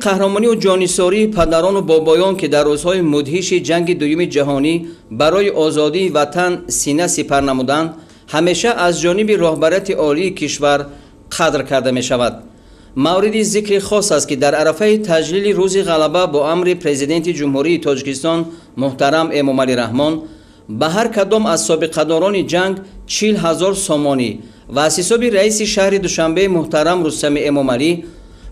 Қаҳрамонию ҷонисории падарону бобоён, ки дар рӯзҳои мудҳиши ҷанги дуюми ҷаҳонӣ барои озодии ватан сина сипар намуданд, ҳамеша аз ҷониби роҳбарияти олии кишвар қадр карда мешавад. Мавриди зикри хос аст, ки дар арафаи таҷлили рӯзи ғалаба бо амри Президенти Ҷумҳурии Тоҷикистон муҳтарам Эмомалӣ Раҳмон ба ҳар кадом аз собиқадорони ҷанг 40 000 сомонӣ ва аз ҳисоби раиси шаҳри Душанбе муҳтарам Рустами Эмомалӣ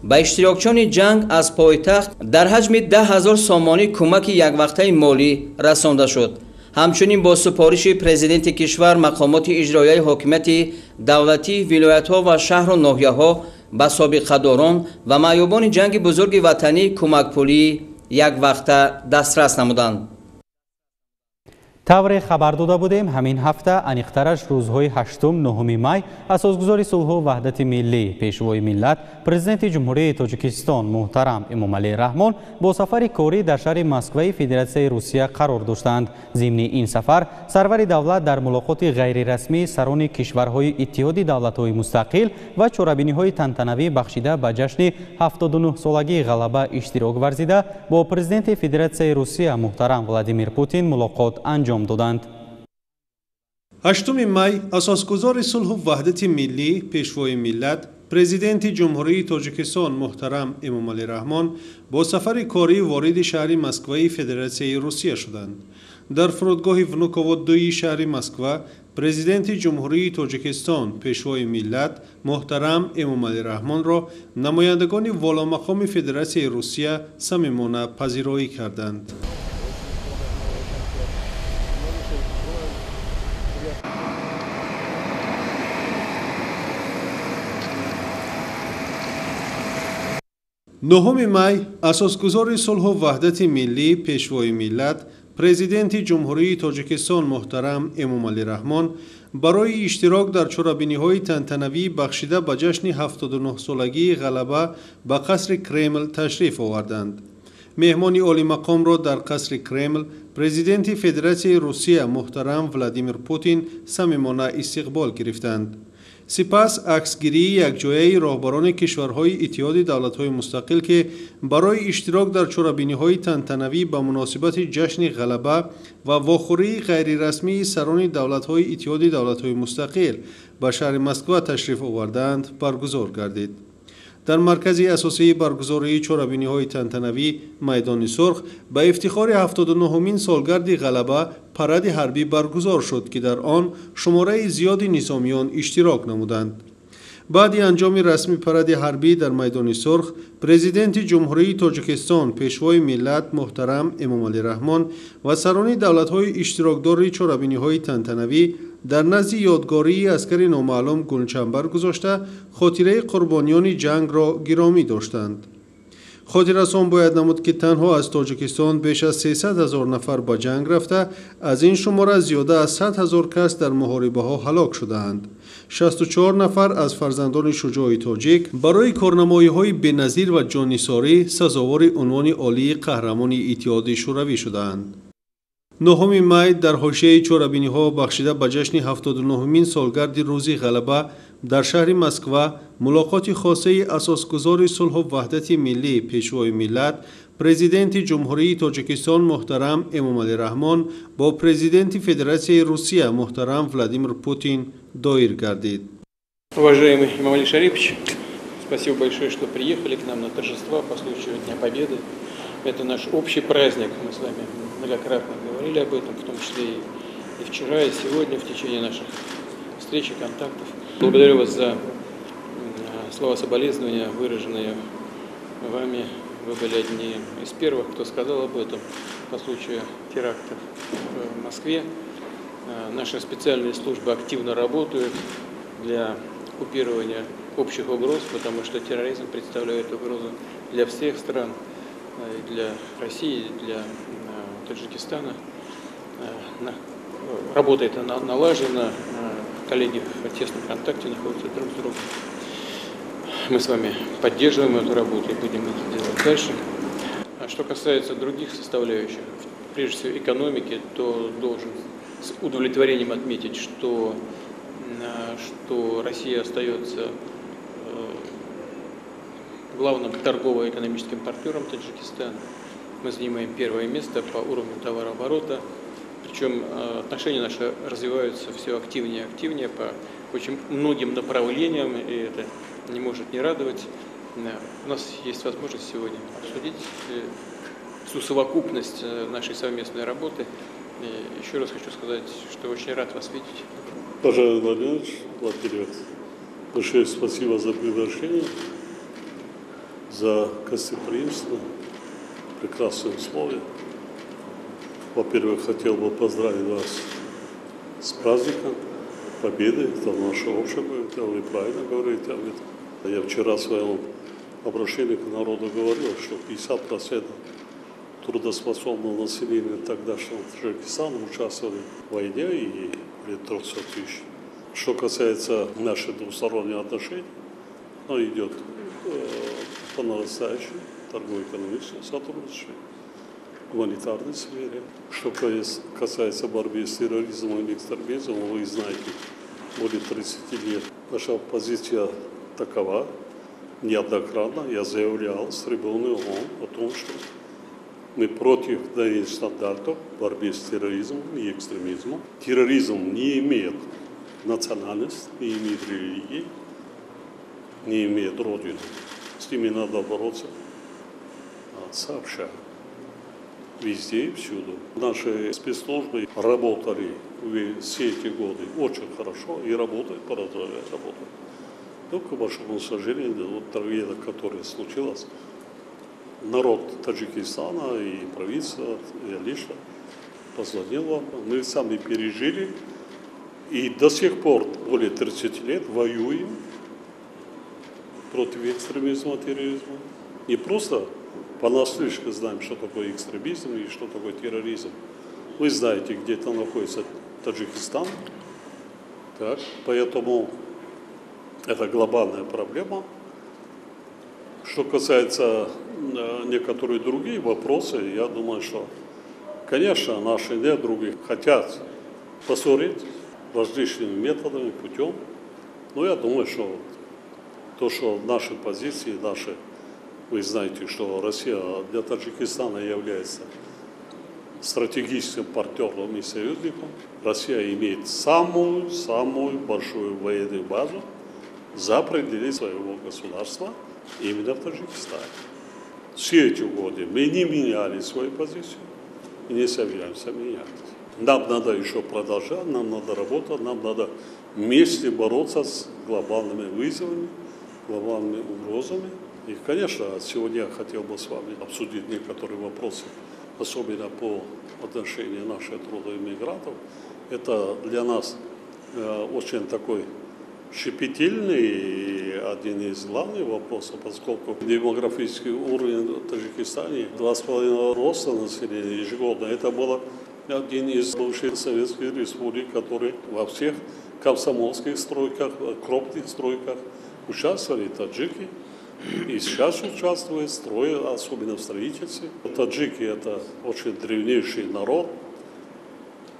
ба иштирокчиёни ҷанг аз пойтахт дар ҳаҷми 10 000 сомонӣ кӯмаки яквақтаи молӣ расонда шуд. Ҳамчунин бо супориши президенти кишвар мақомоти иҷроияи ҳокимияти давлатии вилоятҳо ва шаҳру ноҳияҳо ба собиқадорон ва маъюбони ҷанги бузурги ватанӣ кӯмакпулии яквақта дастрас намуданд. Тавре хабар дода будем, ҳамин ҳафта, аниқтараш рӯзҳои 8, 9 май, асосгузори сулҳу ваҳдати миллӣ, пешвои миллат, Президенти Ҷумҳурии Тоҷикистон муҳтарам Эмомалӣ Раҳмон бо сафари корӣ дар шаҳри Москваи Федератсияи Русия қарор доштанд. Зимни ин сафар сарвари давлат дар мулоқоти ғайрирасмии сарони кишварҳои Иттиҳоди давлатҳои мустақил ва чорабиниҳои тантанавӣ бахшида ба ҷашни 79-солагии ғалаба иштирок варзида, бо Президенти Федератсияи Русия муҳтарам Владимир Путин мулоқот анҷом доданд. 8 май асосгузори сулҳу ваҳдати миллӣ, пешвои миллат, Президенти Ҷумҳурии Тоҷикистон муҳтарам Эмомалӣ Раҳмон бо сафари корӣ вориди шаҳри Москваи Федератсияи Русия шуданд. Дар фурудгоҳи Внуково дуи шаҳри Москва Президенти Ҷумҳурии Тоҷикистон, пешвои миллат муҳтарам Эмомалӣ Раҳмонро намояндагони воломақоми Федератсияи Русия самимона пазироӣ карданд. 9 май асосгузори сулҳу ваҳдати миллӣ, пешвои миллат, Президенти Ҷумҳурии Тоҷикистон муҳтарам Эмомалӣ Раҳмон барои иштирок дар чорабиниҳои тантанавӣ бахшида ба ҷашни 79-солагии ғалаба ба қасри Кремл ташриф оварданд. Меҳмони олимақомро дар қасри Кремл Президенти Федератсияи Русия муҳтарам Владимир Путин самимона истиқбол гирифтанд. Сипас аксгирии якҷояи роҳбарони кишварҳои Иттиҳоди давлатҳои мустақил, ки барои иштирок дар чорабиниҳои тантанавӣ ба муносибати ҷашни ғалаба ва вохӯрии ғайрирасмии сарони давлатҳои Иттиҳоди давлатҳои мустақил ба шаҳри Москва ташриф овардаанд, баргузор гардид. Дар маркази асосии баргузории чорабиниҳои тантанавӣ, майдони Сурх, ба ифтихори 79-ҳумин солгарди ғалаба паради ҳарбӣ баргузор шуд, ки дар он шумораи зиёди низомиён иштирок намуданд. Баъди анҷоми расми паради ҳарбӣ дар майдони Сурх Президенти Ҷумҳурии Тоҷикистон, пешвои миллат муҳтарам Эмомалӣ Раҳмон ва сарони давлатҳои иштирокдори чорабиниҳои тантанавӣ дар назди ёдгории аскари номаълум гулчамбар гузошта, хотираи қурбониёни ҷангро гиромӣ доштанд. Хотиррасон бояд намуд, ки танҳо аз Тоҷикистон беш аз 300 ҳазор нафар ба ҷанг рафта, аз ин шумора зиёда аз 100 ҳазор кас дар муҳорибаҳо ҳалок шудаанд. 64 нафар аз фарзандони шуҷои тоҷик барои корнамоиҳои беназир ва ҷоннисорӣ сазовори унвони олии Қаҳрамони Иттиҳоди Шӯравӣ шудаанд. 9 май дар ҳошияи чорабиниҳо бахшида ба ҷашни 79-ҳумин солгарди рӯзи ғалаба дар шаҳри Москва мулоқоти хосаи асосгузори сулҳу ваҳдати миллӣ, пешвои миллат, Президенти Ҷумҳурии Тоҷикистон муҳтарам Эмомалӣ Раҳмон бо Президенти Федератсияи Русия муҳтарам Владимир Путин доир гардид. Уважаемый Эмомали Шарипович, спасибо большое, что приехали к нам на торжества по случаю Дня Победы. Это наш общий праздник, мы с вами многократно говорили об этом, в том числе и вчера, и сегодня в течение наших встреч и контактов. Благодарю вас за слова соболезнования, выраженные вами. Вы были одни из первых, кто сказал об этом по случаю теракта в Москве. Наши специальные службы активно работают для купирования общих угроз, потому что терроризм представляет угрозу для всех стран, и для России, и для Таджикистана. Работа эта налажена, коллеги в тесном контакте находятся друг с другом. Мы с вами поддерживаем эту работу и будем это делать дальше. А что касается других составляющих, прежде всего экономики, то должен с удовлетворением отметить, что Россия остается главным торгово-экономическим партнером Таджикистана. Мы занимаем первое место по уровню товарооборота. Причем отношения наши развиваются все активнее и активнее по очень многим направлениям, и это не может не радовать. У нас есть возможность сегодня обсудить всю совокупность нашей совместной работы. И еще раз хочу сказать, что очень рад вас видеть. Уважаемый Владимирович, во-первых, большое спасибо за приглашение, за гостеприимство, прекрасные условия. Во-первых, хотел бы поздравить вас с праздником Победы. Это наше общее, вы правильно говорите об этом. Я вчера в своем обращении к народу говорил, что 50% трудоспособного населения тогдашнего Таджикистана участвовали в войне и более 300 тысяч. Что касается наших двусторонних отношений, оно идет по нарастающей торгово-экономическому сотрудничеству, гуманитарной сфере. Что касается борьбы с терроризмом и экстремизмом, вы знаете, более 30 лет наша позиция такова. Неоднократно я заявлял с трибуны ООН о том, что мы против двойных стандартов в борьбе с терроризмом и экстремизмом. Терроризм не имеет национальности, не имеет религии, не имеет родины. С ними надо бороться сообща. Везде и всюду. Наши спецслужбы работали все эти годы очень хорошо и работают, продолжают работать. Но, к большому сожалению, вот трагедия, которая случилась, народ Таджикистана и правительство, я лично позвонил вам. Мы сами пережили и до сих пор более 30 лет воюем против экстремизма, терроризма. Не просто понаслышке знаем, что такое экстремизм и что такое терроризм. Вы знаете, где это находится Таджикистан. Так, поэтому это глобальная проблема. Что касается некоторых других вопросов, я думаю, что, конечно, наши недруги хотят поссорить различными методами, путем. Но я думаю, что то, что наши позиции, наши, вы знаете, что Россия для Таджикистана является стратегическим партнером и союзником. Россия имеет самую-самую большую военную базу за пределы своего государства именно в Таджикистане. Все эти годы мы не меняли свою позицию и не собираемся менять. Нам надо еще продолжать, нам надо работать, нам надо вместе бороться с глобальными вызовами, глобальными угрозами. И, конечно, сегодня я хотел бы с вами обсудить некоторые вопросы, особенно по отношению наших трудоиммигрантов. Это для нас очень такой щепетильный и один из главных вопросов, поскольку демографический уровень в Таджикистане 2,5 роста населения ежегодно. Это было один из бывших советских республик, который во всех комсомольских стройках, крупных стройках участвовали таджики. И сейчас участвуют в строе, особенно в строительстве. Таджики – это очень древнейший народ,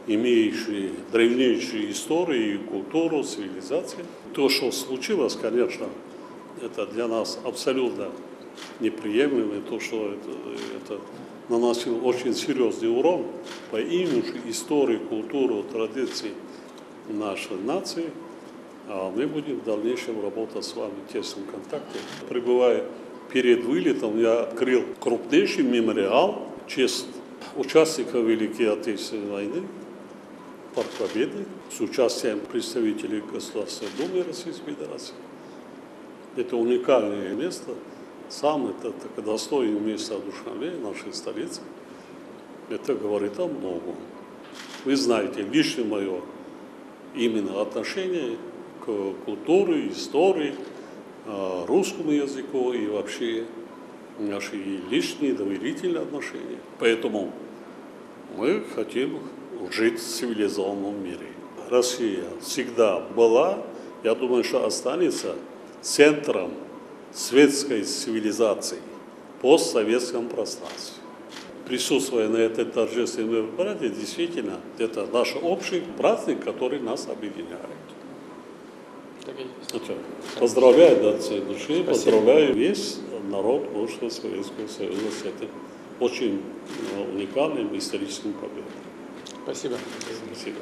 имеющий древнейшую историю, культуру, цивилизацию. То, что случилось, конечно, это для нас абсолютно неприемлемо, то, что это наносило очень серьезный урон по имиджу, истории, культуру, традиции нашей нации. А мы будем в дальнейшем работать с вами в тесном контакте. Пребывая перед вылетом, я открыл крупнейший мемориал в честь участников Великой Отечественной войны, Парк Победы, с участием представителей Государственной Думы Российской Федерации. Это уникальное место, самое это достойное место Душанбе, нашей столицы. Это говорит о многом. Вы знаете, лично мое именно отношение к культуре, истории, русскому языку и вообще наши личные доверительные отношения. Поэтому мы хотим жить в цивилизованном мире. Россия всегда была, я думаю, что останется центром светской цивилизации в постсоветском пространстве. Присутствуя на этой торжественной мероприятии, действительно, это наш общий праздник, который нас объединяет. Так Поздравляю от всей души, поздравляю весь народ бывшего Советского Союза с этим очень уникальным историческим победой. Спасибо. Спасибо.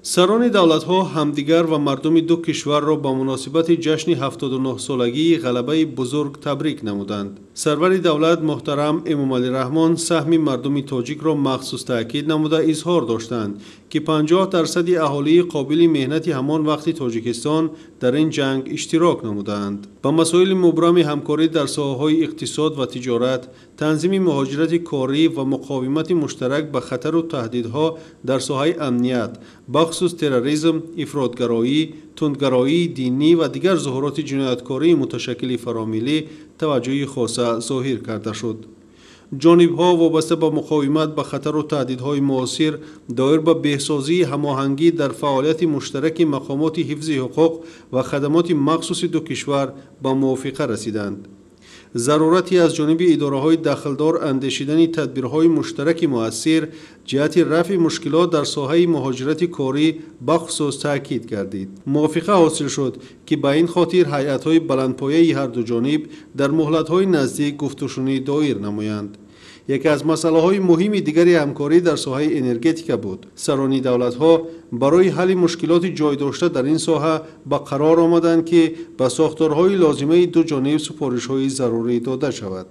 Сарони давлатҳо ҳамдигар ва мардуми ду кишварро ба муносибати ҷашни 79-солагии ғалабаи бузург табрик намуданд. Сарвари давлат муҳтарам Эмомалӣ Раҳмон саҳми мардуми тоҷикро махсус таъкид намуда изҳор доштанд, ки 50% аҳолии қобили меҳнати ҳамон вақти Тоҷикистон дар ин ҷанг иштирок намудаанд. Ба масоили мубрами ҳамкорӣ дар соҳаҳои иқтисод ва тиҷорат, танзими муҳоҷирати корӣ ва муқовимати муштарак ба хатару таҳдидҳо дар соҳаи амният, бахусус терроризм, ифротгароӣ, тундгароии динӣ ва дигар зуҳуроти ҷинояткории муташаккили фаромиллӣ таваҷҷӯҳи хоса зоҳир карда шуд. Ҷонибҳо вобаста ба муқовимат ба хатару таҳдидҳои муосир доир ба беҳсозии ҳамоҳангӣ дар фаъолияти муштараки мақомоти ҳифзи ҳуқуқ ва хадамоти махсуси ду кишвар ба мувофиқа расиданд. Зарурати аз ҷониби идораҳои дахлдор андешидани тадбирҳои муштараки муассир ҷиҳати рафъи мушкилот дар соҳаи муҳоҷирати корӣ бахусус таъкид гардид. Мувофиқа ҳосил шуд, ки ба ин хотир ҳайатҳои баландпояи ҳарду ҷониб дар муҳлатҳои наздик гуфтушунӣ доир намоянд. Яке аз масъалаҳои муҳими дигари ҳамкорӣ дар соҳаи энергетика буд. Сарони давлатҳо барои ҳалли мушкилоти ҷой дошта дар ин соҳа ба қарор омаданд, ки ба сохторҳои лозимаи ду ҷониб супоришҳои зарурӣ дода шавад.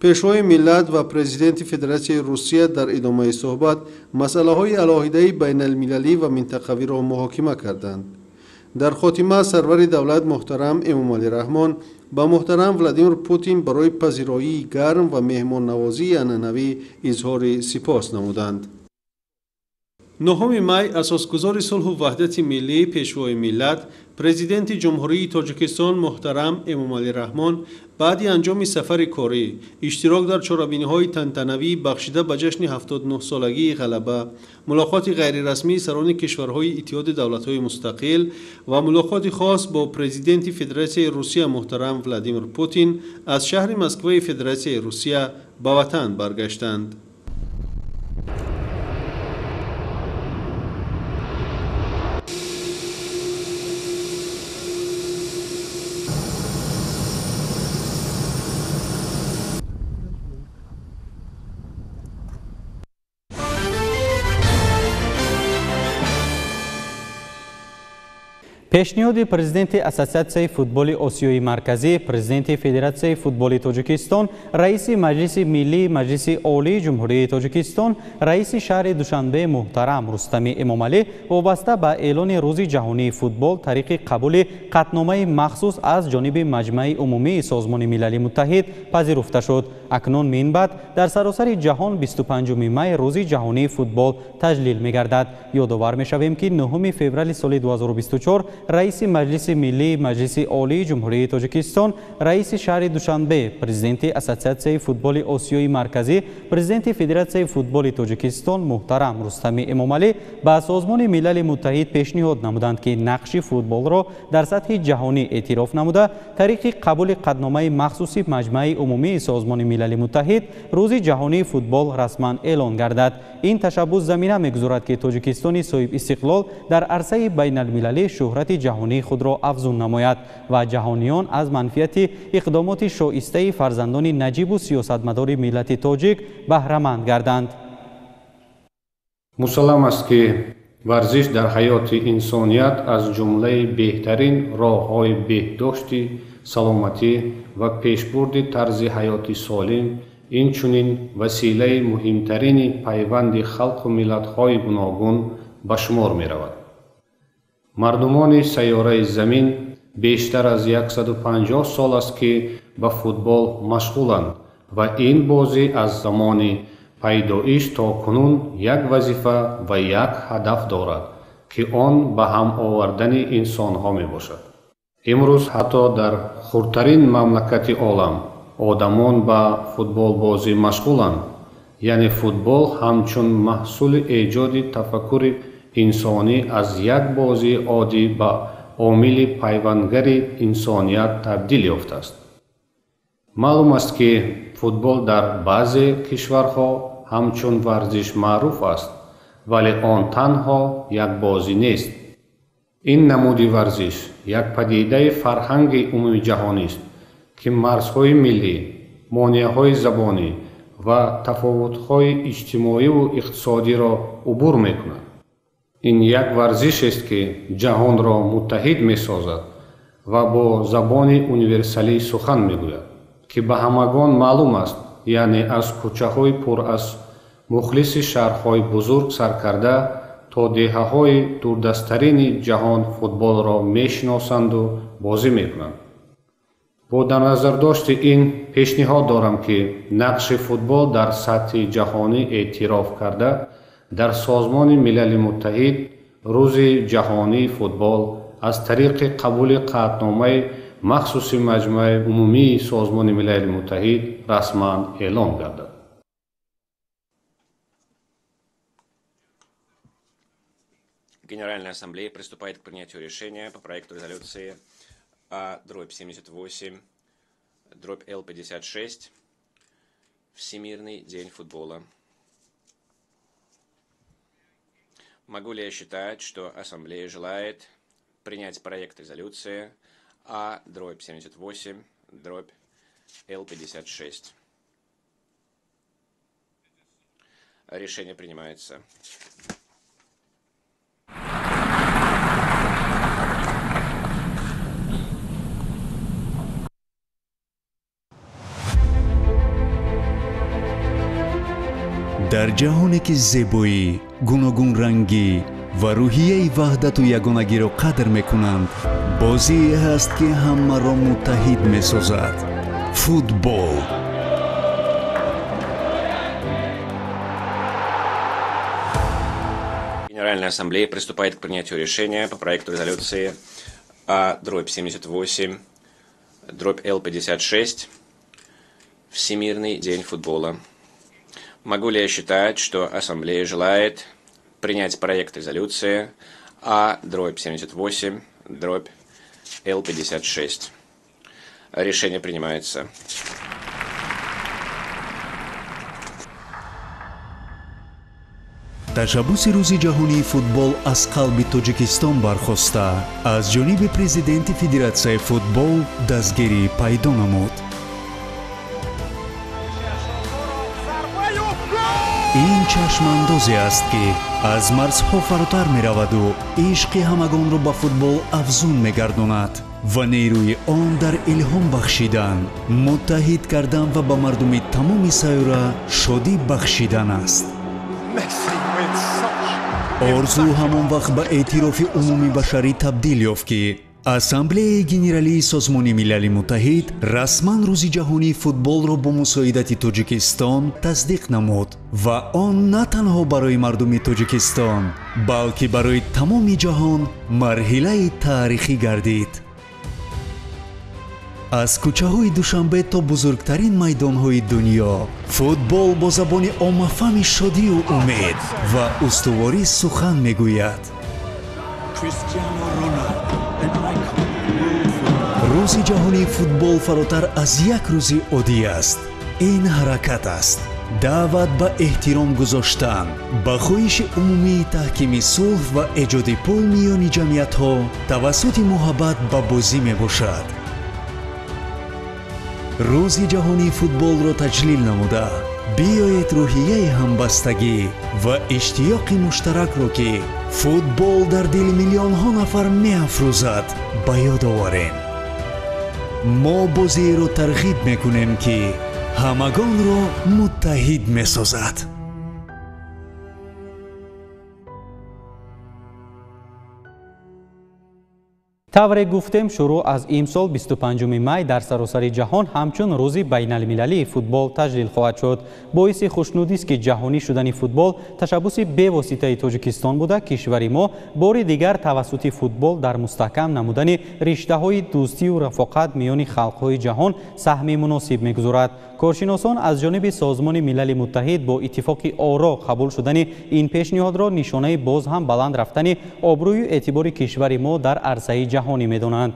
Пешвои миллат ва президенти Федератсияи Русия дар идомаи суҳбат масъалаҳои алоҳидаи байналмилалӣ ва минтақавиро муҳокима карданд. Дар хотима сарвари давлат муҳтарам Эмомалӣ Раҳмон ба муҳтарам Владимир Путин барои пазироии гарм ва меҳмоннавозии анъанавӣ изҳори сипос намуданд. 9 май асосгузори сулҳу ваҳдати миллӣ, пешвои миллат, президенти Ҷумҳурии Тоҷикистон муҳтарам Эмомалӣ Раҳмон баъди анҷоми сафари корӣ, иштирок дар чорабиниҳои тантанавӣ бахшида ба ҷашни 79-солагии ғалаба, мулоқоти ғайрирасмии сарони кишварҳои Иттиҳоди давлатҳои мустақил ва мулоқоти хос бо президенти Федератсияи Русия муҳтарам Владимир Путин аз шаҳри Москваи Федератсияи Русия ба ватан баргаштанд. Пешниҳоди президенти Ассотсиатсияи футболи Осиёи Марказӣ, президенти Федератсияи футболи Тоҷикистон, раиси Маҷлиси Миллии Маҷлиси Олии Ҷумҳурии Тоҷикистон, раиси шаҳри Душанбе муҳтарам Рустами Эмомалӣ вобаста ба эълони Рӯзи ҷаҳонии футбол тариқи қабули қатъномаи махсус аз ҷониби Маҷмаи Умумии Созмони Милали Муттаҳид пазируфта шуд. Акнун минбаъд дар саросари ҷаҳон 25 май Рӯзи ҷаҳонии футбол таҷлил мегардад. Ёдовар мешавем, ки 9 феврали соли 2024 раиси Маҷлиси Миллии Маҷлиси Олии Ҷумҳурии Тоҷикистон, раиси шаҳри Душанбе, президенти Ассотсиатсияи футболи Осиёи Марказӣ, президенти Федератсияи футболи Тоҷикистон муҳтарам Рустами Эмомалӣ ба Созмони Милали Муттаҳид пешниҳод намуданд, ки нақши футболро дар сатҳи ҷаҳонӣ эътироф намуда, тариқи қабули қатъномаи махсуси Маҷмаи Умумии Созмони Милали Муттаҳид Рӯзи ҷаҳонии футбол расман эълон гардад. Ин ташаббус замина мегузорад, ки Тоҷикистони соҳибистиқлол дар арсаи байналмилалӣ шӯҳрати ҷаҳонии худро афзун намояд ва ҷаҳониён аз манфиати иқдомоти шоистаи фарзандони наҷибу сиёсатмадори миллати тоҷик баҳраманд гарданд. Мусаллам аст, ки варзиш дар ҳаёти инсоният аз ҷумлаи беҳтарин роҳҳои беҳдошти саломатӣ ва пешбурди тарзи ҳаёти солим, инчунин василаи муҳимтарини пайванди халқу миллатҳои гуногун ба шумор меравад. Мардумони сайёраи замин бештар аз 150 сол аст, ки ба футбол машғуланд ва ин бозӣ аз замони пайдоиш то кунун як вазифа ва як ҳадаф дорад, ки он ба ҳам овардани инсонҳо мебошад. Имрӯз ҳатто дар хурдтарин мамлакати олам одамон ба футболбозӣ машғуланд, яъне футбол ҳамчун маҳсули эҷоди тафаккури инсонӣ аз як бозии оддӣ ба омили пайвандгари инсоният табдил ёфтааст. Маълум аст, ки футбол дар баъзе кишварҳо ҳамчун варзиш маъруф аст, вале он танҳо як бозӣ нест. Ин намуди варзиш як падидаи фарҳанги умумиҷаҳонист, ки марзҳои миллӣ, монеаҳои забонӣ ва тафовутҳои иҷтимоиву иқтисодиро убур мекунад. Ин як варзишест, ки ҷаҳонро муттаҳид месозад ва бо забони универсалӣ сухан мегӯяд, ки ба ҳамагон маълум аст, яъне аз кӯчаҳои пур аз мухлиси шаҳрҳои бузург сар карда то деҳаҳои дурдасттарини ҷаҳон футболро мешиносанду бозӣ мекунанд. Бо дар назардошти ин пешниҳод дорам, ки нақши футбол дар сатҳи ҷаҳонӣ эътироф карда, дар Созмони Милали Муттаҳид Рӯзи ҷаҳонии футбол аз тариқи қабули қатъномаи махсуси Маҷмӯаи умумии Созмони Милали Муттаҳид расман эълон гардад. Генеральная Ассамблея приступает к принятию решения по проекту резолюции А/78 /Л56 Всемирный день футбола. Могу ли я считать, что Ассамблея желает принять проект резолюции А/78 /Л56? Решение принимается. Дар ҷаҳоне ки зебоӣ, гуногунрангӣ ва рӯҳияи ваҳдату ягонагиро қадр мекунанд, бозие ҳаст, ки ҳамаро муттаҳид месозад. Футбол. Генеральная Ассамблея приступает к принятию решения по проекту резолюции А/78 /Л56 Всемирный день футбола. Могу ли я считать, что Ассамблея желает принять проект резолюции А/78 /Л56? Решение принимается. Ташаббуси Рӯзи ҷаҳонии футбол аз қалби Тоҷикистон бархоста, аз ҷониби президенти Федератсияи футбол дастгирӣ пайдо намуд. Ин чашмандозе аст, ки аз марзҳо фаротар мераваду ишқи ҳамагонро ба футбол афзун мегардонад ва нерӯи он дар илҳом бахшидан, муттаҳид кардан ва ба мардуми тамоми сайёра шодӣ бахшидан аст. Орзу ҳамон вақт ба эътирофи умумибашарӣ табдил ёфт, ки Ассамблеяи Генералии Созмони Милали Муттаҳид расман Рӯзи ҷаҳонии футболро бо мусоидати Тоҷикистон тасдиқ намуд ва он на танҳо барои мардуми Тоҷикистон, балки барои тамоми ҷаҳон марҳилаи таърихӣ гардид. Аз кӯчаҳои Душанбе то бузургтарин майдонҳои дунё футбол бо забони оммафаҳми шодию умед ва устуворӣ сухан мегӯяд. Рӯзи ҷаҳонии футбол фаротар аз як рӯзи оддӣ аст. Ин ҳаракат аст, даъват ба эҳтиром гузоштан, ба хоҳиши умумии таҳкими сулҳ ва эҷоди пул миёни ҷамъиятҳо тавассути муҳаббат ба бозӣ мебошад. Рӯзи ҷаҳонии футболро таҷлил намуда, биёед рӯҳияи ҳамбастагӣ ва иштиёқи муштаракро, ки футбол дар дили миллионҳо нафар меафрӯзад, ба ёд оварем. Мо бозиеро тарғиб мекунем, ки ҳамагонро муттаҳид месозад. Тавре гуфтем, шурӯъ аз имсол 25 май дар саросари ҷаҳон ҳамчун рӯзи байналмилалии футбол таҷлил хоҳад шуд. Боиси хушнудист, ки ҷаҳонӣ шудани футбол ташаббуси бевоситаи Тоҷикистон буда, кишвари мо бори дигар тавассути футбол дар мустаҳкам намудани риштаҳои дӯстию рафоқат миёни халқҳои ҷаҳон саҳми муносиб мегузорад. Коршиносон аз ҷониби Созмони Милали Муттаҳид бо иттифоқи оро қабул шудани ин пешниҳодро нишонаи боз ҳам баланд рафтани обрӯю эътибори кишвари мо дар арсаи ҷаҳонӣ медонанд.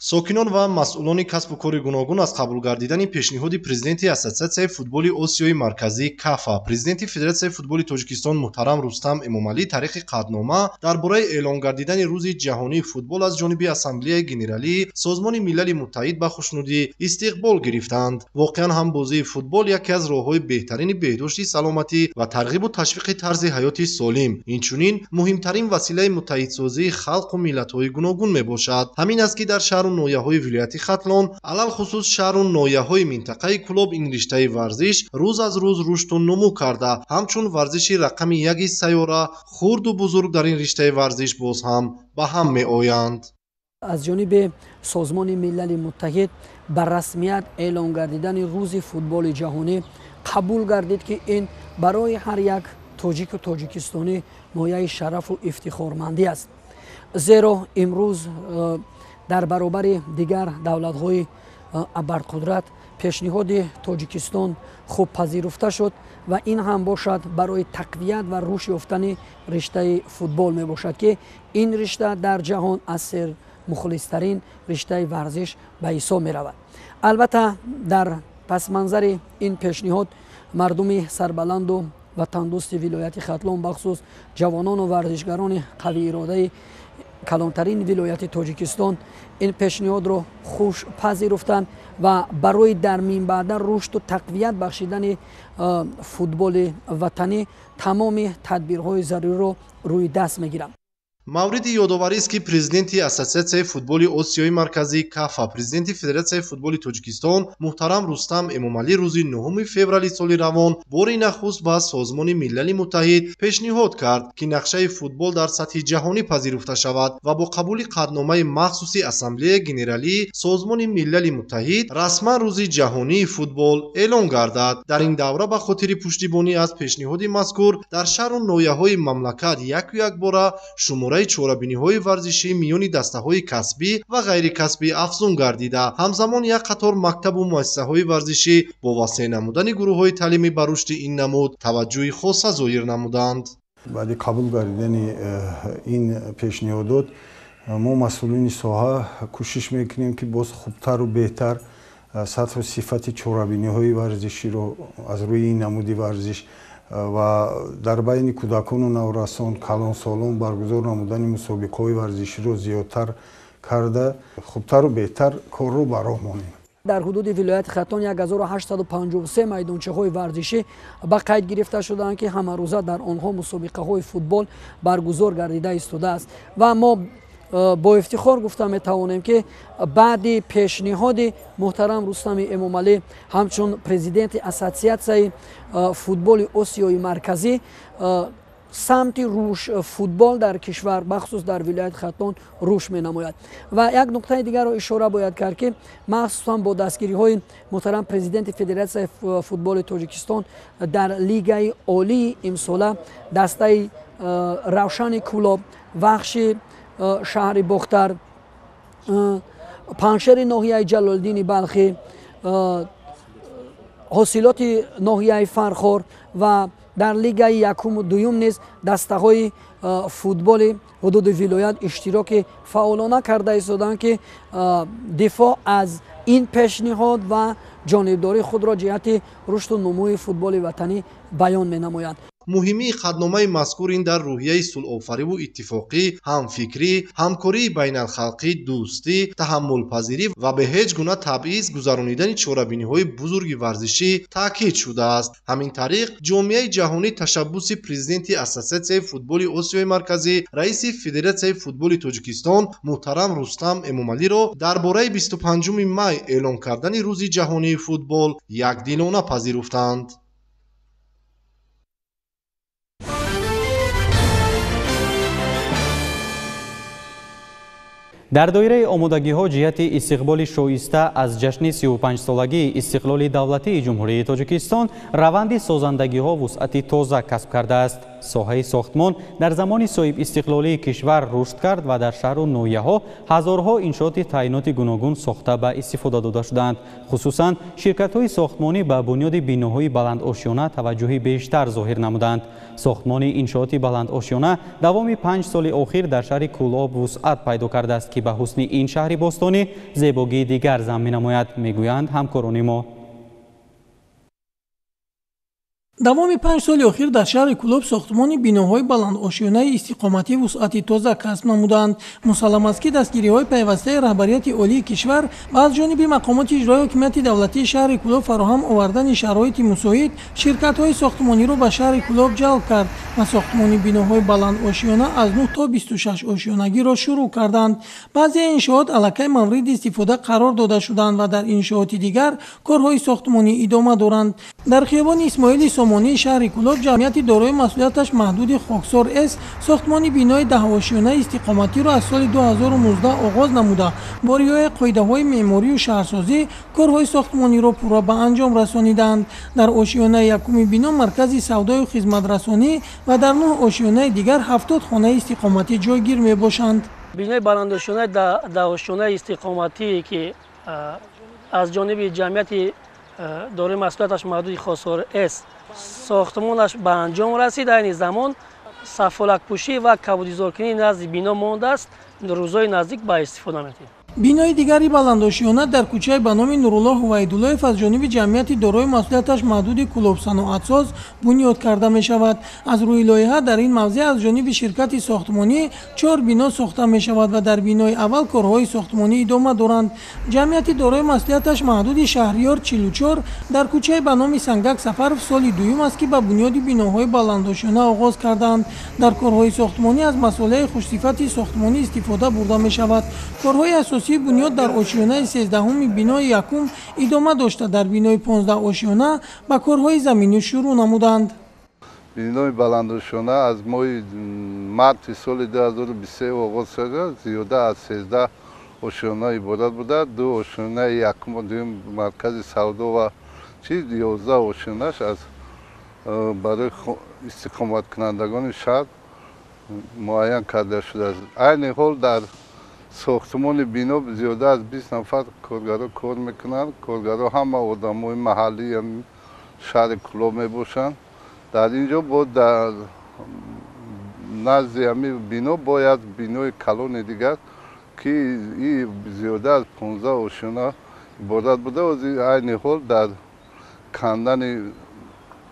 Сокинон ва масъулони касбу кори гуногун аз қабул гардидани пешниҳоди президенти Ассотсиатсияи футболи Осиёи Марказӣ КАФА, президенти Федератсияи футболи Тоҷикистон муҳтарам Рустам Эмомалӣ тариқи қатънома дар бораи эълон гардидани Рӯзи ҷаҳонии футбол аз ҷониби Ассамблеяи Генералии Созмони Милали Муттаҳид ба хушнудӣ истиқбол гирифтанд. Воқеан ҳам бозии футбол яке аз роҳҳои беҳтарини беҳдошти саломатӣ ва тарғибу ташвиқи тарзи ҳаёти солим, инчунин муҳимтарин василаи муттаҳидсозии халқу миллатҳои гуногун мебошад. Ҳамин аст, ки дар шаҳру ноҳияҳои вилояти Хатлон, алалхусус шаҳру ноҳияҳои минтақаи Кӯлоб ин риштаи варзиш рӯз аз рӯз рушду нумӯ карда, ҳамчун варзиши рақами яки сайёра хурду бузург дар ин риштаи варзиш боз ҳам ба ҳам меоянд. Аз ҷониби Созмони Милали Муттаҳид ба расмият эълон гардидани Рӯзи футболи ҷаҳонӣ қабул гардид, ки ин барои ҳар як тоҷику тоҷикистонӣ мояи шарафу ифтихормандӣ аст. Зеро имрӯз дар баробари дигар давлатҳои абарқудрат пешниҳоди Тоҷикистон хуб пазируфта шуд ва ин ҳам бошад барои тақвият ва рушд ёфтани риштаи футбол мебошад, ки ин ришта дар ҷаҳон аз сермухлистарин риштаи варзиш ба ҳисоб меравад. Албатта, дар пасманзари ин пешниҳод мардуми сарбаланду ватандӯсти вилояти Хатлон, бахусус ҷавонону варзишгарони қавииродаи калонтарин вилояти Тоҷикистон ин пешниҳодро хуш пазируфтанд ва барои дар минбаъда рушду тақвият бахшидани футболи ватанӣ тамоми тадбирҳои заруриро рӯи даст мегиранд. Мавриди ёдоварист, ки президенти Ассотсиатсияи футболи Осиёи Марказӣ КАФА, президенти Федератсияи футболи Тоҷикистон муҳтарам Рустам Эмомалӣ рӯзи 9 феврали соли равон бори нахуст ба Созмони Милали Муттаҳид пешниҳод кард, ки нақшаи футбол дар сатҳи ҷаҳонӣ пазируфта шавад ва бо қабули қатъномаи махсуси Ассамблеяи Генералии Созмони Милали Муттаҳид расман Рӯзи ҷаҳонии футбол эълон гардад. Дар ин давра ба хотири пуштибонӣ аз пешниҳоди мазкур дар шаҳру ноҳияҳои мамлакат яку якбора шумораи чорабиниҳои варзишӣ миёни дастаҳои касбӣ ва ғайрикасбӣ афзун гардида, ҳамзамон як қатор мактабу муассисаҳои варзишӣ бо васеъ намудани гурӯҳҳои таълимӣ ба рушди ин намуд таваҷҷӯҳи хоса зоҳир намуданд. Баъди қабул гардидани ин пешниҳодот мо масъулини соҳа кӯшиш мекунем, ки боз хубтару беҳтар сатҳу сифати чорабиниҳои варзиширо аз рӯи ин намуди варзиш ва дар байни кӯдакону наврасон, калонсолон баргузор намудани мусобиқаҳои варзиширо зиёдтар карда, хубтару беҳтар корро ба роҳ монем. Дар ҳудуди вилояти Хатлон 1853 майдончаҳои варзишӣ ба қайд гирифта шудаанд, ки ҳамарӯза дар онҳо мусобиқаҳои футбол баргузор гардида истодааст. Ва мо бо ифтихор гуфта метавонем, ки баъди пешниҳоди муҳтарам Рустами Эмомалӣ ҳамчун президенти Ассотсиатсияи футболи Осиёи Марказӣ самти футбол дар кишвар, бахусус дар вилояти Хатлон, рушд менамояд. Ва як нуқтаи дигарро ишора бояд кард, ки махсусан бо дастгириҳои муҳтарам президенти Федератсияи футболи Тоҷикистон дар лигаи олии имсола дастаи Равшани Кӯлоб, Вахши шаҳри Бохтар, Панҷшери ноҳияи Ҷалолиддини Балхӣ, ҳосилоти ноҳияи Фархор ва дар лигаи якуму дуюм низ дастаҳои футболи ҳудуди вилоят иштироки фаъолона карда истоданд, ки дифоъ аз ин пешниҳод ва ҷонибдории худро ҷиҳати рушду нумӯи футболи ватанӣ баён менамоянд. Муҳимии қатъномаи мазкур ин дар рӯҳияи сулҳофариву иттифоқӣ, ҳамфикрӣ, ҳамкории байналхалқӣ, дӯстӣ, таҳаммулпазирӣ ва бе ҳеҷ гуна табъиз гузаронидани чорабиниҳои бузурги варзишӣ таъкид шудааст. Ҳамин тариқ ҷомеаи ҷаҳонӣ ташаббуси президенти Ассотсиатсияи футболи Осиёи Марказӣ, раиси Федератсияи футболи Тоҷикистон муҳтарам Рустам Эмомалиро дар бораи 25 май эълон кардани Рӯзи ҷаҳонии футбол якдилона пазируфтанд. Дар доираи омодагиҳо ҷиҳати истиқболи шоиста аз ҷашни 35-солагии истиқлоли давлатии Ҷумҳурии Тоҷикистон раванди созандагиҳо вусъати тоза касб кардааст. Соҳаи сохтмон дар замони соҳибистиқлолии кишвар рушд кард ва дар шаҳру ноҳияҳо ҳазорҳо иншооти таъиноти гуногун сохта ба истифода дода шудаанд. Хусусан ширкатҳои сохтмонӣ ба бунёди биноҳои баландошёна таваҷҷӯҳи бештар зоҳир намуданд. Сохтмони иншооти баландошёна давоми 5 соли охир дар шаҳри Кӯлоб вусъат пайдо кардааст, ки ки ба ҳусни ин шаҳри бостонӣ зебогии дигар зам менамояд, мегӯянд ҳамкорони мо. Давоми 5 соли охир дар шаҳри Кӯлоб сохтмони биноҳои баландошёнаи истиқоматӣ вусъати тоза касб намуданд. Мусаллам аст, ки дастгириҳои пайвастаи раҳбарияти олии кишвар ва аз ҷониби мақомоти иҷроии ҳокимияти давлатии шаҳри Кӯлоб фароҳам овардани шароити мусоид ширкатҳои сохтмониро ба шаҳри Кӯлоб ҷалб кард ва сохтмони биноҳои баландошёна аз 9 то 26 ошёнагиро шурӯъ карданд. Баъзе иншоот аллакай мавриди истифода қарор дода шуданд ва дар иншооти дигар корҳои сохтмонӣ идома доранд. Дар хиёбони Исмоили Сомонии шаҳри Кӯлоб ҷамъияти дорои масъулияташ маҳдуди Хоксор С сохтмони бинои даҳошёнаи истиқоматиро аз соли 2019 оғоз намуда, бо риояи қоидаҳои меъморию шаҳрсозӣ корҳои сохтмониро пурра ба анҷом расониданд. Дар ошёнаи якуми бино маркази савдою хизматрасонӣ ва дар 9 ошёнаи дигар 70 хонаи истиқоматӣ ҷойгир мебошанд. Бинои баландошёнаи даҳошёнаи истиқоматие ки аз ҷониби ҷамъияти дорои масъулияташ маҳдуди Хоксор С сохтмонаш ба анҷом расид. Айни замон сафолакпӯшӣ ва кабудизоркунии назди бино мондааст, рӯзҳои наздик ба истифода медиҳем. Бинои дигари баландошёна дар кӯчаи ба номи Нуруллоҳ Ҳувайдуллоев аз ҷониби ҷамъияти дорои масъулияташ маҳдуди Кӯлобсаноатсоз бунёд карда мешавад. Аз рӯи лоиҳа дар ин мавзеъ аз ҷониби ширкати сохтмонӣ 4 бино сохта мешавад ва дар бинои аввал корҳои сохтмонӣ идома доранд. Ҷамъияти дорои масъулияташ маҳдуди Шаҳриёр 44 дар кӯчаи ба номи Сангак Сафаров соли дуюм аст, ки ба бунёди биноҳои баландошёна оғоз кардаанд. Дар корҳои сохтмонӣ аз масолеҳи хушсифати сохтмонӣ истифода бурда мешавад. Корҳои асосии бунёд дар ошёнаи 13-уми бинои якум идома дошта, дар бинои 15 ошёна ба корҳои заминӣ шурӯъ намуданд. Бинои баландошёна аз моҳи марти соли 2023 оғоз шуда, зиёда аз 13 ошёна иборат буда, 2 ошёнаи якум ва дуюм маркази савдо ва чиз, 11 ошёнаш аз барои истиқоматкунандагони шаҳр муайян карда шудааст. Айни ҳол дар сохтмони бино зиёда аз 20 нафар коргаро кор мекунанд. Коргаро ҳама одамои маҳаллии шаҳри Кӯлоб мебошанд. Дар ин ҷо бо дар назди ҳамин бино бояд бинои калони дигар, ки зиёда аз 15 ошёна иборат буда, айни ҳол дар кандани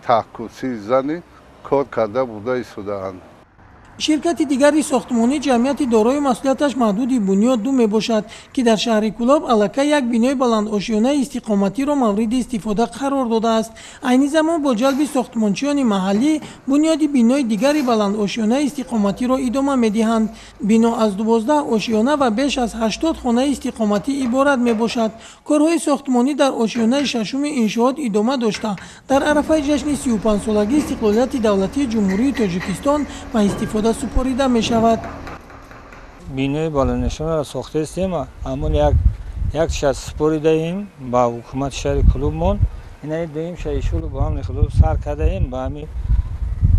таҳкурсии зани кор карда буда истодаанд. Ширкати дигари сохтмонӣ ҷамъияти дорои масъулияташ маҳдуди Бунёд 2 мебошад, ки дар шаҳри Кӯлоб аллакай як бинои баландошёнаи истиқоматиро мавриди истифода қарор додааст. Айни замон бо ҷалби сохтмончиёни маҳаллӣ бунёди бинои дигари баландошёнаи истиқоматиро идома медиҳанд. Бино аз 12 ошёна ва беш аз 80 хонаи истиқоматӣ иборат мебошад. Корҳои сохтмонӣ дар ошёнаи шашуми иншоот идома дошта, дар арафаи ҷашни 35-солагии истиқлолияти давлатии Ҷумҳурии Тоҷикистон ба истифода супорида мешавад. Бинои баландошёнаро сохтаистем, ҳамон як шаш супоридаем ба ҳукумати шаҳри Кӯлобмон. Инаи дуюм шаишулу бо ҳамни худо сар кардаем, ба ҳамин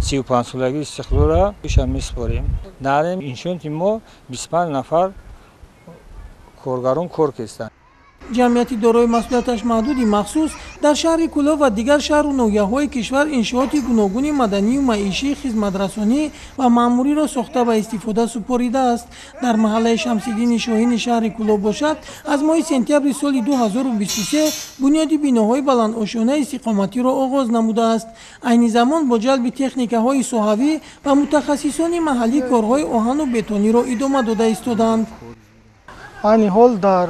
35-солагии истиқлолро иша месупорем. Дар ин иншооти мо 25 нафар коргарон кор кестанд. Ҷамъияти дорои масъулияташ маҳдуди махсус дар шаҳри Кӯлоб ва дигар шаҳру ноҳияҳои кишвар иншооти гуногуни маданию маишӣ, хизматрасонӣ ва маъмуриро сохта ба истифода супоридааст. Дар маҳаллаи Шамсиддини Шоҳини шаҳри Кӯлоб бошад, аз моҳи сентябри соли 2023 бунёди биноҳои баландошёнаи истиқоматиро оғоз намудааст. Айни замон бо ҷалби техникаҳои соҳавӣ ва мутахассисони маҳаллӣ корҳои оҳану бетониро идома дода истодаанд. Айни ҳол дар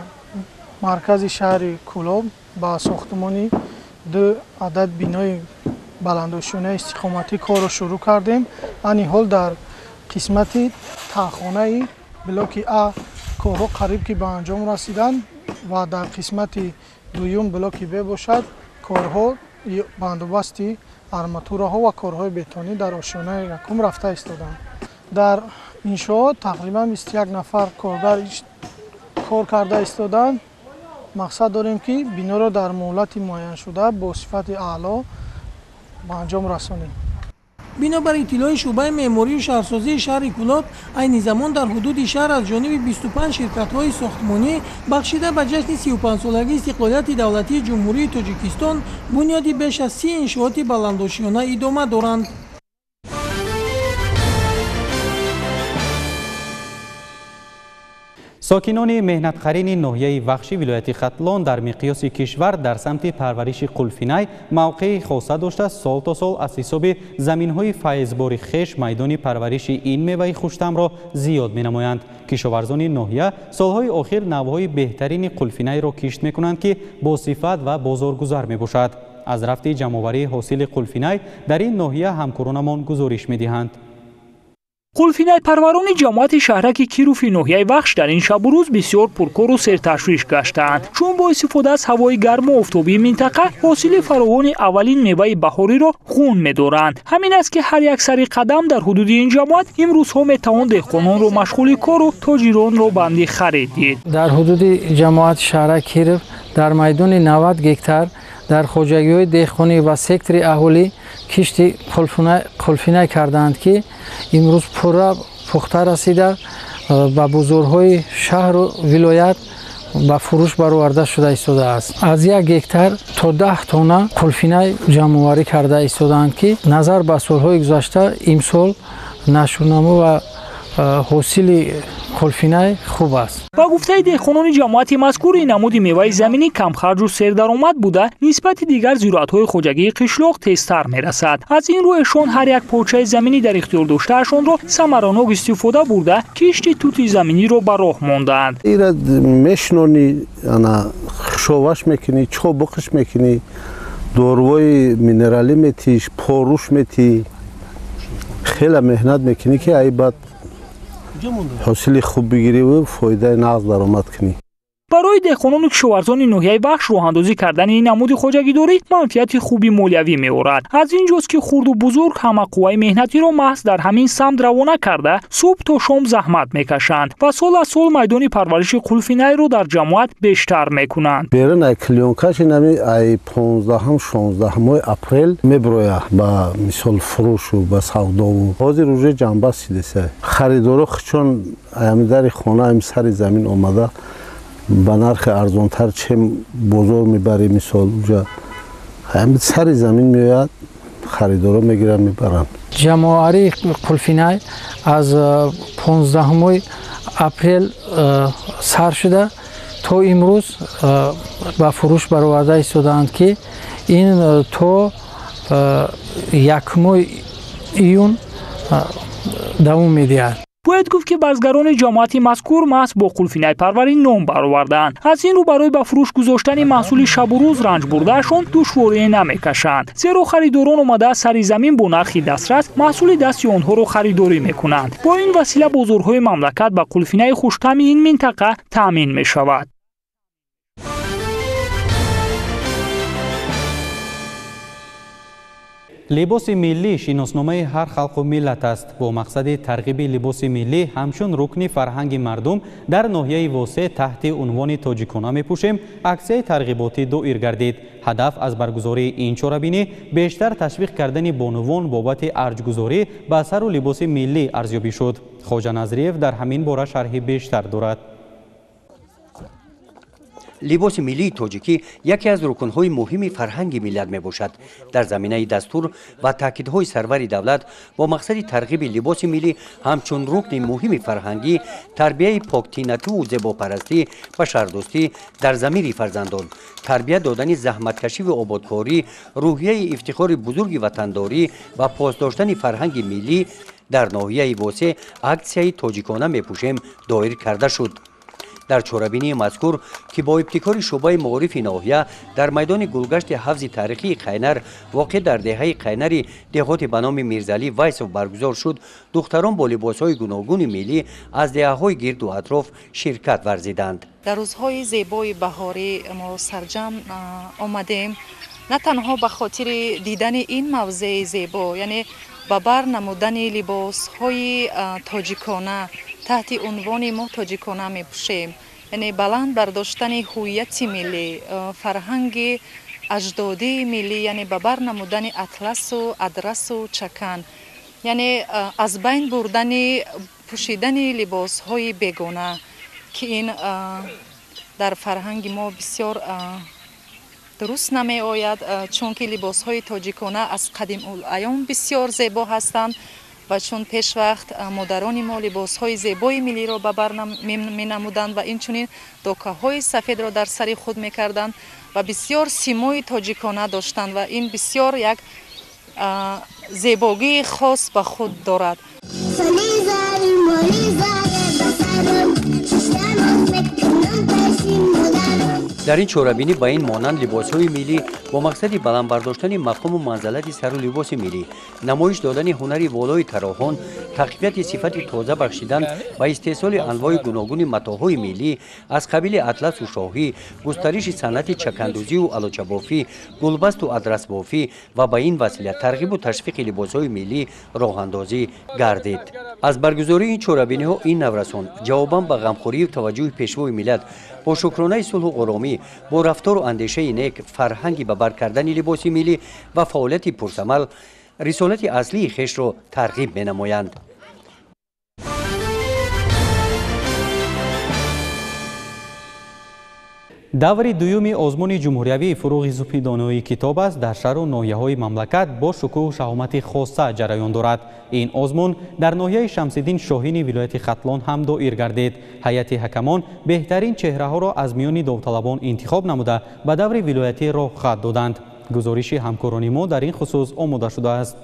маркази шаҳри Кӯлоб ба сохтмони 2 адад бинои баландошёнаи истиқоматӣ корро шурӯъ кардем. Айни ҳол дар қисмати таҳхонаи блоки А корҳо қариб ки ба анҷом расиданд ва дар қисмати дуюм блоки Б бошад, корҳо бандубасти арматураҳо ва корҳои бетонӣ дар ошёнаи якум рафта истоданд. Дар иншоот тақрибан 21 нафар коргар кор карда истоданд. Мақсад дорем, ки биноро дар муҳлати муайяншуда бо сифати аъло ба анҷом расонем. Бинобар иттилои шӯъбаи меъморию шаҳрсозии шаҳри Кӯлоб, айни замон дар ҳудуди шаҳр аз ҷониби 25 ширкатҳои сохтмонӣ бахшида ба ҷашни 35-солагии истиқлолияти давлатии Ҷумҳурии Тоҷикистон бунёди беш аз 30 иншооти баландошёна идома доранд. Сокинони меҳнатқарини ноҳияи Вахши вилояти Хатлон дар миқёси кишвар дар самти парвариши қулфинай мавқеи хоса дошта, сол то сол аз ҳисоби заминҳои файзбори хеш майдони парвариши ин меваи хуштамро зиёд менамоянд. Кишоварзони ноҳия солҳои охир навъҳои беҳтарини қулфинайро кишт мекунанд, ки бо сифат ва бозоргузар мебошад. Аз рафти ҷамъоварии ҳосили қулфинай дар ин ноҳия ҳамкоронамон гузориш медиҳанд. Қулфинайпарварони ҷамоати шаҳраки Кирови ноҳияи Вахш дар ин шабу рӯз бисёр пуркору серташвиш гаштаанд, чун бо истифода аз ҳавои гарму офтобии минтақа ҳосили фаровони аввалин меваи баҳориро хун медоранд. Ҳамин аст, ки ҳар як сари қадам дар ҳудуди ин ҷамоат имрӯзҳо метавон деҳқононро машғули кору тоҷиронро банди харид дид. Дар ҳудуди ҷамоати шаҳрак Киров дар майдони 90 гектар дар хоҷагиҳои деҳқонӣ ва сектори аҳолӣ кишти қулфинай кардаанд, ки имрӯз пурра пухта расида ба бозорҳои шаҳру вилоят ба фурӯш бароварда шуда истодааст. Аз 1 гектар то 10 тонна қулфинай ҷамъоварӣ карда истодаанд, ки назар ба солҳои гузашта имсол нашъунамо ва ҳосили қулфинай хуб аст. Ба гуфтаи деҳқонони ҷамоати мазкур, ин намуди меваи заминӣ камхарҷу сердаромад буда, нисбати дигар зироатҳои хоҷагии қишлоқ тезтар мерасад. Аз ин рӯ эшон ҳар як порчаи заминӣ дар ихтиёр доштаашонро самаранок истифода бурда, кишти тути заминиро ба роҳ мондаанд. Ира мешинонӣ, ана хушоваш мекунӣ, чобуқиш мекунӣ, дорувои минералӣ метиш, поруш метӣ, хеле меҳнат мекунӣ, ки ай баъд ҳосили хуб бигирӣ ва фоидаи нағз даромад кунӣ. Барои деҳқонону кишоварзони ноҳияи Вахш роҳандозӣ кардани ин намуди хоҷагидорӣ манфиати хуби молиявӣ меорад. Аз ин ҷост, ки хурду бузург ҳама қувваи меҳнатиро маҳз дар ҳамин самт равона карда, субҳ то шом заҳмат мекашанд ва сол аз сол майдони парвариши қулфинайро дар ҷамоат бештар мекунанд. Берун ай клёнкаш инами ай 15-16 апрел меброя ба мисол фурӯшу ба савдову. Ҳозир уже ҷанба сидеса. Харидоро чун ами дари хона, ами сари замин омада ба нархи арзонтар, чем бозор мебарӣ, мисол уҷа ҳами сари замин меояд, харидоро мегиранд, мебаранд. Ҷамъоварии қулфинай аз 15 апрел сар шуда то имрӯз ба фурӯш бароварда истодаанд, ки ин то 1 июн давом медиҳад. Бояд гуфт, ки барзгарони ҷамоати мазкур маҳз бо қулфинайпарварӣ ном баровардаанд. Аз ин рӯ барои ба фурӯш гузоштани маҳсули шабу рӯз ранҷ бурдаашон душворие намекашанд, зеро харидорон омада сари замин бо нархи дастрас маҳсули дасти онҳоро харидорӣ мекунанд. Бо ин васила бозорҳои мамлакат ба қулфинаи хуштами ин минтақа таъмин мешавад. Либоси миллӣ шиносномаи ҳар халқу миллат аст. Бо мақсади тарғиби либоси миллӣ ҳамчун рукни фарҳанги мардум дар ноҳияи Восеъ таҳти унвони «Тоҷикона мепӯшем» аксияи тарғиботӣ доир гардид. Ҳадаф аз баргузории ин чорабинӣ бештар ташвиқ кардани бонувон бобати арҷгузорӣ ба сару либоси миллӣ арзёбӣ шуд. Хоҷа Назриев дар ҳамин бора шарҳи бештар дорад. Либоси миллии тоҷикӣ яке аз рукнҳои муҳими фарҳанги миллат мебошад. Дар заминаи дастур ва таъкидҳои сарвари давлат бо мақсади тарғиби либоси миллӣ ҳамчун рукни муҳими фарҳангӣ, тарбияи поктинативу зебопарастӣ, башардӯстӣ дар замири фарзандон, тарбия додани заҳматкашиву ободкорӣ, рӯҳияи ифтихори бузурги ватандорӣ ва пос доштани фарҳанги миллӣ дар ноҳияи Восеъ аксияи «Тоҷикона мепӯшем» доир карда шуд. Дар чорабинии мазкур, ки бо ибтикори шӯъбаи маорифи ноҳия дар майдони гулгашти ҳавзи таърихии Қайнар воқеъ дар деҳаи Қайнари деҳоти ба номи Мирзалӣ Вайсов баргузор шуд, духтарон бо либосҳои гуногуни миллӣ аз деҳаҳои гирду атроф ширкат варзиданд. Дар рӯзҳои зебои баҳорӣ мо сарҷамъ омадем на танҳо ба хотири дидани ин мавзеи зебо, яъне ба бар намудани либосҳои тоҷикона таҳти унвони «Мо тоҷикона мепӯшем», яъне баланд бардоштани ҳувияти миллӣ, фарҳанги аҷдодии миллӣ, яъне ба бар намудани атласу адрасу чакан, яъне аз байн бурдани пӯшидани либосҳои бегона, ки ин дар фарҳанги мо бисёр дуруст намеояд, чунки либосҳои тоҷикона аз қадимулайём бисёр зебо ҳастанд. Ва чун пешвақт модарони мо либосҳои зебои миллиро ба бар менамуданд ва инчунин докаҳои сафедро дар сари худ мекарданд ва бисёр симои тоҷикона доштанд ва ин бисёр як зебогии хос ба худ дорад. Дар ин чорабинӣ ба ин монанд либосҳои миллӣ бо мақсади баланд бардоштани мафҳуму манзалати сару либоси миллӣ, намоиш додани ҳунари волои тарроҳон, тақвияти сифати тоза бахшидан ба истеҳсоли анвои гуногуни матоъҳои миллӣ аз қабили атласу шоҳӣ, густариши санъати чакандӯзию алочабофӣ, гулбасту адрасбофӣ ва ба ин васила тарғибу ташвиқи либосҳои миллӣ роҳандозӣ гардид. Аз баргузории ин чорабиниҳо ин наврасон ҷавобан ба ғамхорию таваҷҷӯҳи пешвои миллат бо шукронаи сулҳу оромӣ, бо рафтору андешаи нек, фарҳанги ба бар кардани либоси миллӣ ва фаъолияти пурсамал рисолати аслии хешро тарғиб менамоянд. Даври дуюми озмуни ҷумҳуриявии фурӯғи субҳи доноии китоб аст дар шаҳру ноҳияҳои мамлакат бо шукӯҳу шаҳомати хоса ҷараён дорад. Ин озмун дар ноҳияи Шамсиддин Шоҳини вилояти Хатлон ҳам доир гардид. Ҳайати ҳакамон беҳтарин чеҳраҳоро аз миёни довталабон интихоб намуда ба даври вилоятӣ роҳхат доданд. Гузориши ҳамкорони мо дар ин хусус омода шудааст.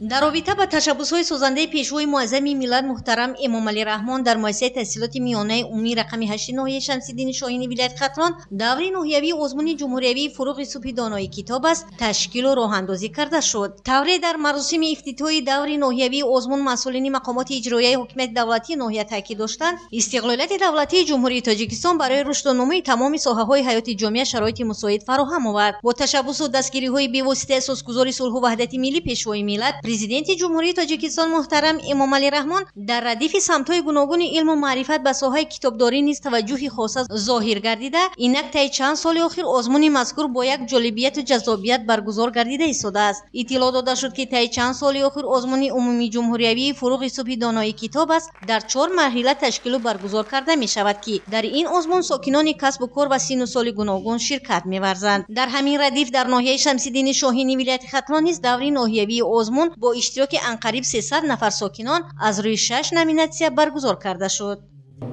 Дар робита ба ташаббусҳои созандаи пешвои муаззами миллат муҳтарам Эмомалӣ Раҳмон дар муассисаи таҳсилоти миёнаи умумии рақами 8 ноҳияи Шамсиддини Шоҳини вилояти Хатлон даври ноҳиявии озмуни ҷумҳуриявии фурӯғи субҳи доноии китоб аст ташкилу роҳандозӣ карда шуд. Тавре дар маросими ифтитоҳи даври ноҳиявии озмун масъулини мақомоти иҷроияи ҳокимияти давлатии ноҳия таъкид доштанд, истиқлолияти давлатии Ҷумҳурии Тоҷикистон барои рушду нумӯи тамоми соҳаҳои ҳаёти ҷомеа шароити мусоид фароҳам овард. Бо ташаббусу дастгириҳои бевоситаи асосгузори сулҳу ваҳдати миллӣ пешвои миллат Президенти Ҷумҳурии Тоҷикистон муҳтарам Эмомалӣ Раҳмон дар радифи самтҳои гуногуни илму маърифат ба соҳаи китобдорӣ низ таваҷҷӯҳи хоса зоҳир гардида, инак таи чанд соли охир озмуни мазкур бо як ҷолибияту ҷаззобият баргузор гардида истодааст. Иттилоъ дода шуд, ки таи чанд соли охир озмуни умумии ҷумҳуриявии фурӯғи субҳи доноии китоб аст дар 4 марҳила ташкилу баргузор карда мешавад, ки дар ин озмун сокинони касбу кор ва синну соли гуногун ширкат меварзанд. Дар ҳамин радиф дар ноҳияи Шамсиддини Шоҳини вилояти Хатлон низ даври ноҳиявии озмун бо иштироки анқариб 300 нафар сокинон аз рӯи 6 номинатсия баргузор карда шуд.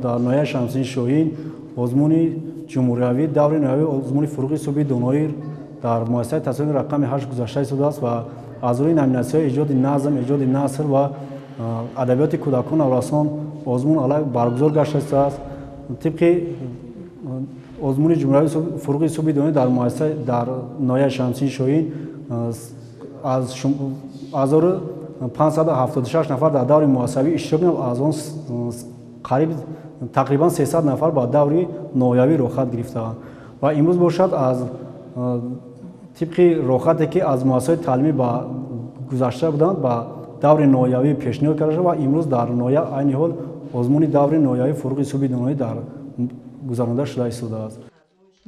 Дар ноҳияи Шамсиддини Шоҳин озмуни ҷумҳуриявӣ даври ноҳиявии озмуни фурӯғи субҳи доноӣ дар муассисаи таҳсилоти рақами 8 гузашта истодааст ва аз рӯи номинатсияҳои эҷоди назм, эҷоди наср ва адабиёти кӯдакон наврасон озмун алай баргузор гашта истодааст. Тибқи озмуни ҷумҳуриявии фурӯғи субҳи доноӣ дар муассиса дар ноҳияи Шамсиддини Шоҳин аз 1576 нафар дар даври муассисавӣ иштирок намуд, аз он қариб тақрибан 300 нафар ба даври ноҳиявӣ роҳхат гирифтаанд ва имрӯз бошад аз тибқи роҳхате ки аз муассисаҳои таълимӣ ба гузашта буданд ба даври ноҳиявӣ пешниҳод карда шуд ва имрӯз дар ноҳия айни ҳол озмуни даври ноҳиявии фурӯғи субҳи доноӣ дар гузаронида шуда истодааст.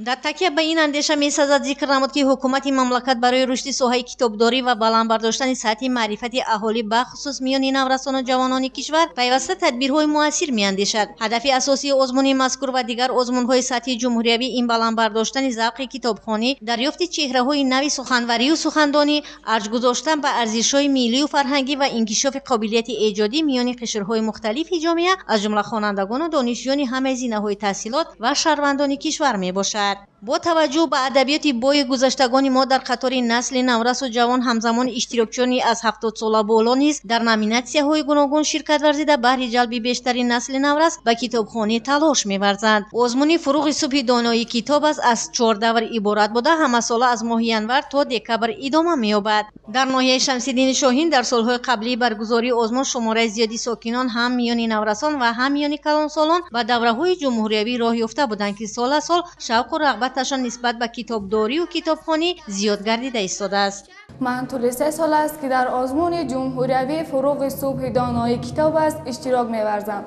Дар такя ба ин андеша месазад зикр намуд, ки ҳукумати мамлакат барои рушди соҳаи китобдорӣ ва баланд бардоштани сатҳи маърифати аҳолӣ бахусус миёни наврасону ҷавонони кишвар пайваста тадбирҳои муассир меандешад. Ҳадафи асосии озмуни мазкур ва дигар озмунҳои сатҳи ҷумҳуриявӣ ин баланд бардоштани завқи китобхонӣ, дарёфти чеҳраҳои нави суханварию сухандонӣ, арҷ гузоштан ба арзишҳои миллию фарҳангӣ ва инкишофи қобилияти эҷодӣ миёни қишрҳои мухталифи ҷомеа, аз ҷумла хонандагону донишҷӯёни ҳамаи зинаҳои таҳсилот ва шаҳрвандони кишвар мебошад. Бо таваҷҷӯҳ ба адабиёти бои гузаштагони мо дар қатори насли наврасу ҷавон ҳамзамон иштирокчиёни аз 70 сола боло низ дар номинатсияҳои гуногун ширкат варзида баҳри ҷалби бештари насли наврас ба китобхонӣ талош меварзанд. Озмуни фурӯғи субҳи доноии китоб аст аз 4 давр иборат буда ҳамасола аз моҳи январ то декабр идома меёбад. Дар ноҳияи Шамсиддини Шоҳин дар солҳои қаблии баргузории озмун шумораи зиёди сокинон ҳам миёни наврасон ва ҳам миёни калонсолон ба давраҳои ҷумҳуриявӣ роҳ ёфта буданд, ки сол аз сол шавқу рағбаташон нисбат ба китобдорию китобхонӣ зиёд гардида истодааст. Ман тӯли 3 сол аст, ки дар озмуни ҷумҳуриявии фурӯғи субҳи доноии китоб аст иштирок меварзам.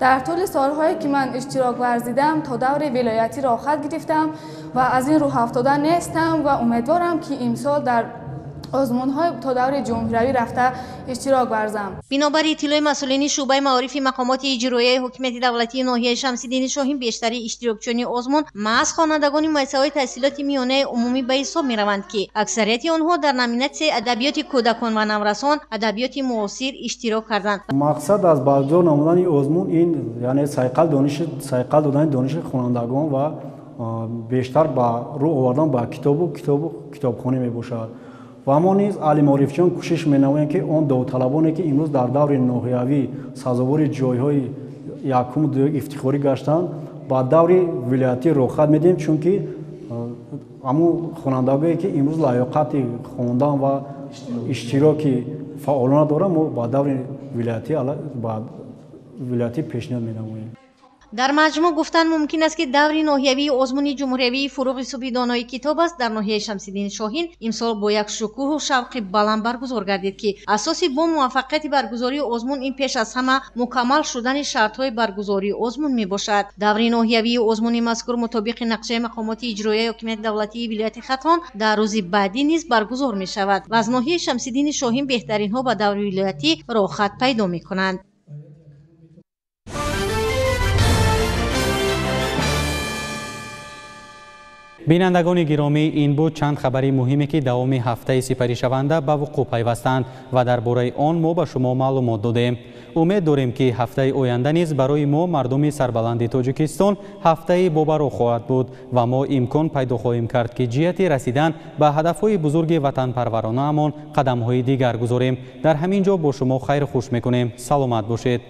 Дар тӯли солҳое ки ман иштирок варзидам то даври вилоятӣ роҳхат гирифтам ва аз ин рӯҳафтода нестам ва умедворам, ки имсол дар озмунҳои то даври ҷумҳуриявӣ рафта иштирок варзам. Бинобар иттилои масъулини шӯъбаи маорифи мақомоти иҷроияи ҳукумати давлатии ноҳияи Шамсиддини Шоҳин, бештари иштирокчиёни озмун маҳз хонандагони муассисаҳои таҳсилоти миёнаи умумӣ ба ҳисоб мераванд, ки аксарияти онҳо дар номинатсияи адабиёти кӯдакон ва наврасон, адабиёти муосир иштирок карданд. Мақсад аз баргузор намудани озмун ин яъне сайқал додани дониши хонандагон ва бештар ба рӯ овардан ба китобу китобхонӣ мебошад. Ва мо низ аҳли маорифчиён кӯшиш менамоем, ки он довталабоне, ки имрӯз дар даври ноҳиявӣ сазовори ҷойҳои якуму дуюм ифтихорӣ гаштанд, ба даври вилоятӣ роҳхат медиҳем, чунки ҳамун хонандагое, ки имрӯз лаёқати хондан ва иштироки фаъолона доранд, мо ба даври вилоятӣ пешниҳод менамоем. Дар маҷмӯъ гуфтан мумкин аст, ки даври ноҳиявии озмуни ҷумҳуриявии фуруғи субҳи донои китоб аст дар ноҳияи Шамсиддини Шоҳин имсол бо як шукӯҳу шавқи баланд баргузор гардид, ки асоси бо муваффақияти баргузории озмун ин пеш аз ҳама мукаммал шудани шартҳои баргузории озмун мебошад. Даври ноҳиявии озмуни мазкур мутобиқи нақшаи мақомоти иҷроияи ҳокимияти давлатии вилояти Хатлон дар рӯзи баъдӣ низ баргузор мешавад ва аз ноҳияи Шамсиддини Шоҳин беҳтаринҳо ба даври вилоятӣ роҳхат пайдо мекунанд. Бинандагони гиромӣ, ин буд чанд хабари муҳиме, ки давоми ҳафтаи сипаришаванда ба вуқӯъ пайвастанд ва дар бораи он мо ба шумо маълумот додем. Умед дорем, ки ҳафтаи оянда низ барои мо, мардуми сарбаланди Тоҷикистон, ҳафтаи бобаро хоҳад буд ва мо имкон пайдо хоҳем кард, ки ҷиҳати расидан ба ҳадафҳои бузурги ватанпарваронаамон қадамҳои дигар гузорем. Дар ҳамин ҷо бо шумо хайру хуш мекунем. Саломат бошед.